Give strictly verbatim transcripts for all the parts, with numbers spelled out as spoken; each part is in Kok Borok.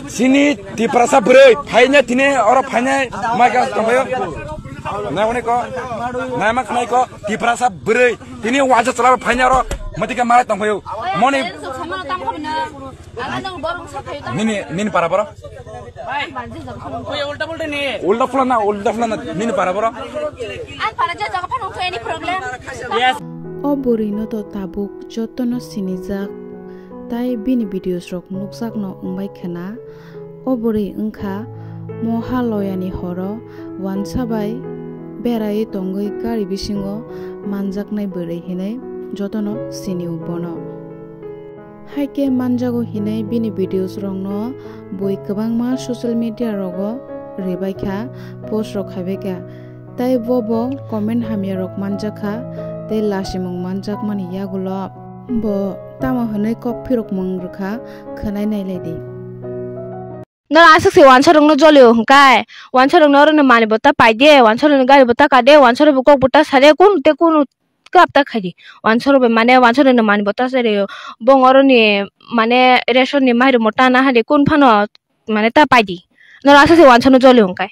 Sini Tiprasa bwrwi phaina tini oro phaina mai ka tongbayo. Nai hwnwi ko, nai ma khnai ko Tiprasa bwrwi tini waja chala phaina oro matika mara tongbayo. Moni nini, nini para boro. Ulta pula na, ulta pula na, nini para boro. Yes. O bwrwino to tabuk jotono sinijak, tai bini videos rok nukjakno wngbai khna. O bwrwi wngkha Mohaloyani horo wansa bai beraiwi tongwi gari bisingo manjaknai bwrwi hinwi jotono sinio bono. Hai khe manjago hinwi bini videos rokno bui kwbangma social media rogo ribaikha, post rok khaibaikha. Tai bo bo comment hamya rok manjakha, tei lasimung manjakmani yagulo bo tamo hwnwi kok phirokmung rwkha, khwnai nailai di. Norok aswk se wansa rokno jolio hwnkai, wansa rokno oro no mani bo ta pai de, wansa rokno gari bo ta ka de, wansa rok bo kok bo ta sa de, kunu te kunu kap ta khai di. Wansa rok bai mane wansa rokno mani bo ta sa de, bong oro ni mane ration ni mairum bo ta na ha de, kun phano mane ta pai di. Norok aswk se wansa no jolio hwnkai.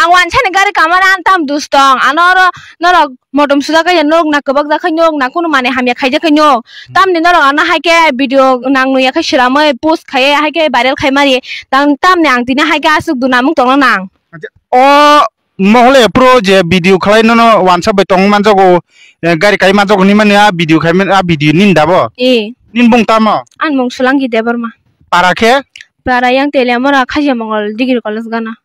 Ang wansani gari kamana ang tam dus tong. Ano oro norok motom sujakha ya, norok na kwbak jakha, norok na kunu mane hamya khaijak kha norok. Tamni norok ano hai khe video nang nuya khe swiramwi post khaiye, hai khe viral khaimani. Tang tamni ang tini hai khe aswk duna mung tongna nang. Acha, o mohole pro je video khlai nono wansa bai tong manjago, eh, gari kai manjago ni mani a video khai man, a video nin dabo? Eh. Nin bung tamo? An mung Sulangi Debbarma. Para khe? Para yang Teliamura Khajia Mongol Degree College gana.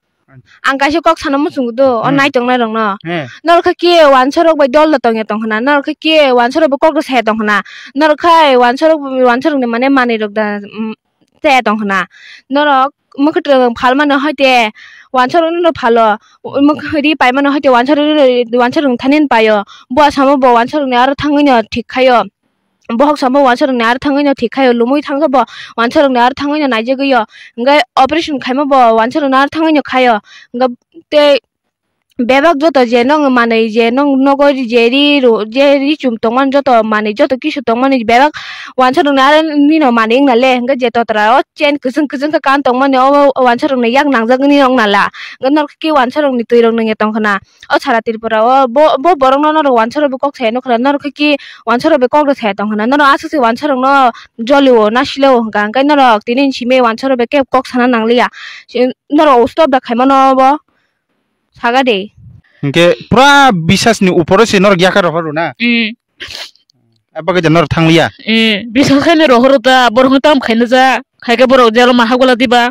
Ang kaisa kok sana muchungo do, o hmm, naitongnai rokno. He. Norok khe wansa rok bai dol da tongya tong khna, norok khe wansa rok bai kok da saya tong khna, norok khai wansa rok, wansa rok ni mane manwi rok da, mm, saya tong khna. Norok mwkhwtwng phal mano hai te wansa rok no phalo, mwkhwri pai mano hai te wansa rok, wansa rok thani paio. Bo samo bo wansa rok ni aro thangwi no thik khaio. Bohok samo wansa rokni aro thangwi no thik khaio, lumui thangkhe bo wansa rokni aro thangwi no naijagwi o, hwnkhe operation khaima bo wansa rokni aro thangwi no khaio, hwnkhe tei bebak joto je nong manwi je nong nogo je ri ro je ri chum tongmani joto manwi joto kisu tongmani bebak wansa rokni aro nini no manwi wngna le, hwnkhe je totra o chain kwchwng kwchwng khe kan tongmani o wansa rokni yak nangjak nini wngna la, hwnkhe norok khe wansa rokni twi rok nungya tong khna. O sara Tripura o bo, bo borok no norok wansa rok bo kok saya nukha, norok khe ki wansa rok bai kok rw saya tong khna, norok aswk se wansa rok no jolio na silio hwnkha, hwnkhe norok tini ni simi wansa rok bai khe kok sana nang liya, norok stop da khaima no bo saga de. Hwnkhe pura bisas ni uporo se norok yakha rohor rw na? Mm. Abagwi da norok thang liya? Mm, bisas khai no rohor rw ta, borok no tam khai no ja, khai khe borok jalo ma hagula diba?